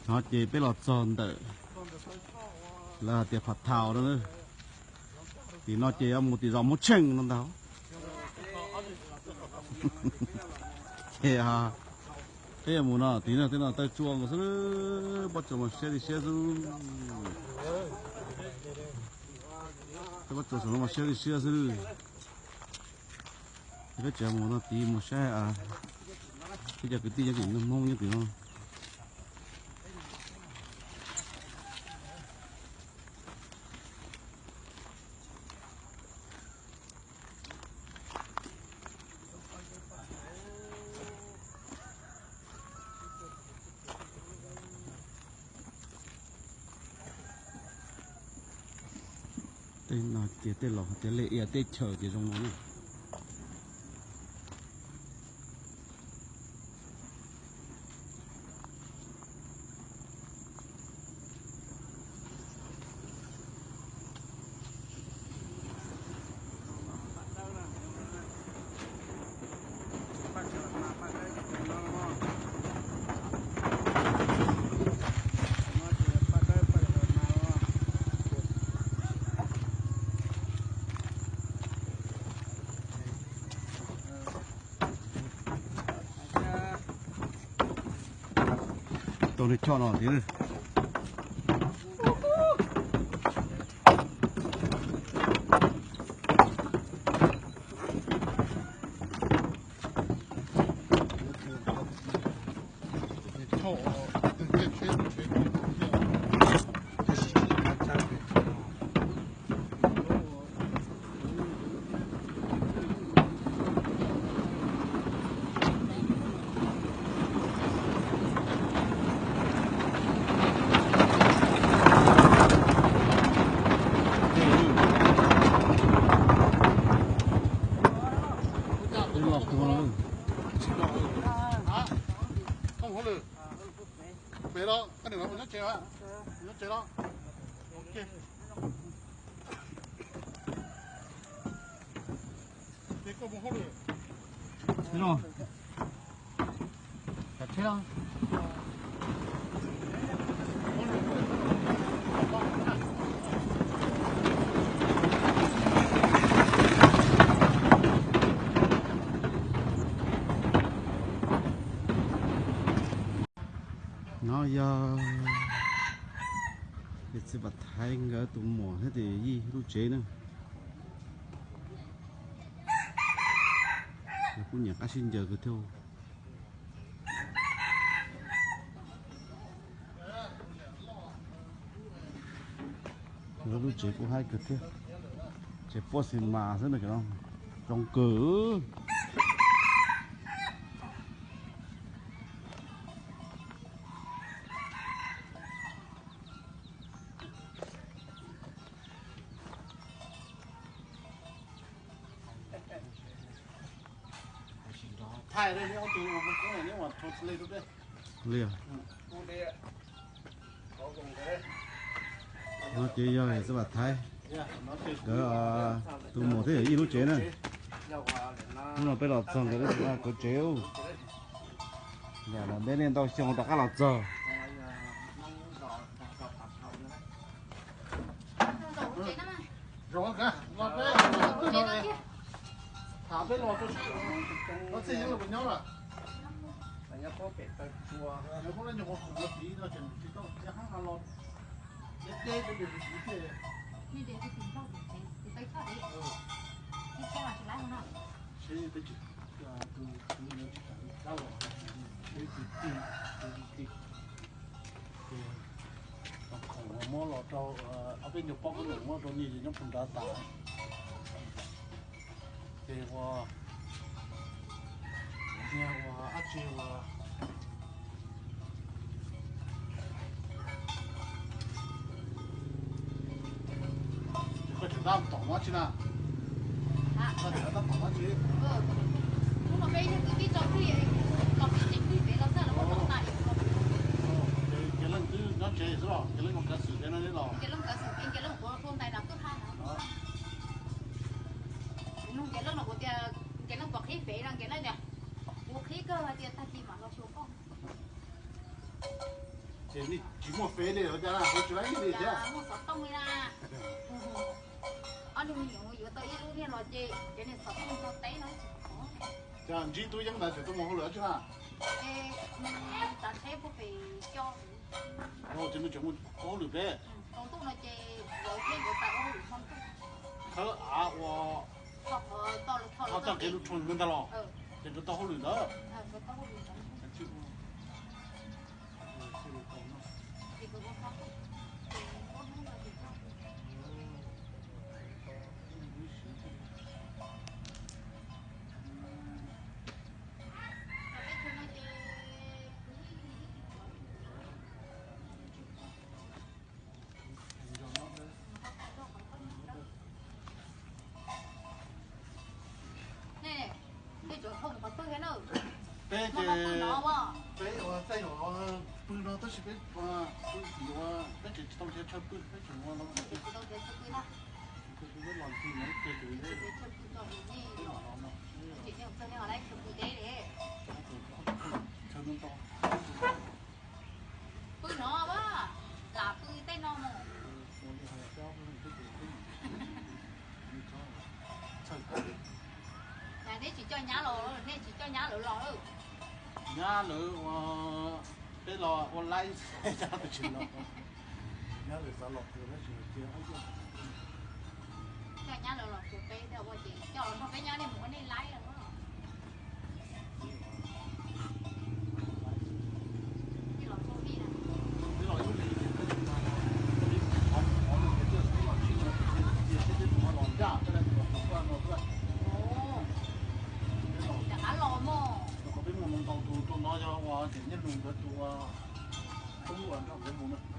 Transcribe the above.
No ces peb los txog ntawm lawv hais tias Phav Thau no. Tim no ces yuav mus tim zos Muab Tsheej no ntag. Ces peb yuav mus no, tim no tej no taw tsua nkaus xwb, pob tsuas mas siab li siab xwb. Tej pob tsuas saum no mas siab li siab xwb. Peb tseem mus no tid mus saib peb cov kwv tij nyob tim Hmoob nyob tim no. Tej no tias tej laus hais tias lej ia teb chaws ces zoo no na. Tau nej choj no thiab. No yog txiv Vam Thaiv nkawd tus muam thiab tus yij lub tsev na. Kuj nyiam qab sib ncaws kawg thiab. Lub tsev kuj haib kawg thiab. Tsev puab xi mas xwb no, zoo kawg. Li no ces yog txiv Vam Thaiv nkawd tus muam thiab yawm yij lub tsev na. Hnub no peb los txog nkawd lub tsev, nkawd tsev ub, lam nteb nej ntau xyoo rov qab los txog. Khoom muab los rau ob peb nyuag pob koob lwm muab rau nej nyob puag nrad tas. Ces ua, ua dab tsi ua, koj tseem tab tom dab tsi na? Koj tseem tab tom dab tsi? Hnub no peb yog kwv tij tso twj los pem tsev twj pem los txog los muab tau tas. Ces Leej twb nyob tsev xwb los Ces Leej mus kav xwm pem no los? Ces Leej kav xwm pem, Ces Leej ua rau ntais nram kwj ha no. Nug Ces Leej los kuv tias, Ces Leej puas qhib pem no, Ces Leej tias kuv qhib kawg, tias tag kis mam los xyuas koj. Ces nej tsis muaj peb li los cas na, ua tsis laib li thiab. Muaj xov tooj li na. Ob niag me nyuam yuav tau ib lub niag los ces cov niag xov tooj tau teb no. Cas ntsib tub yeeb ntawd tseem tuaj mus hauj lwm tsi na? Tav tsheb puag pem coj. Ces nws tseem mus ua hauj lwm peb. Tsaus ntuj no ces nkawd thiab nkawd pais ua hauj lwm hmo ntuj. Khawb av ua, txoj kev lub rhoo ntag los. Ces nkawd tau hauj lwm ntawd. Nej, nej tsuas thauj mus qhov twg thiab na? Peb ces peb ua tej zaum pw no tab sis peb pw tim ua, peb tseem tsis tau nrhiav chaw pw, peb tseem ua no. Peb los ntxig no ces peb los no. Chaw no ntau. Pw no a, lam pw tej no mus. Neb tsis coj nyab los, nej tsis coj nyab lawv los. Nyab lawv ua, peb los ua laib, nyab lawv tsis los. Nyab lawv xav los pw tab sis cia. Coj nyab lawv los pw peb thiab ua ces coj los nrog peb nyob nej mus ua nej laib os. Rov qab los mog. Peb mus ntau tus rau no yog ua tias nyob nug nkawd tus ua tub ua nrog nkawd mus na.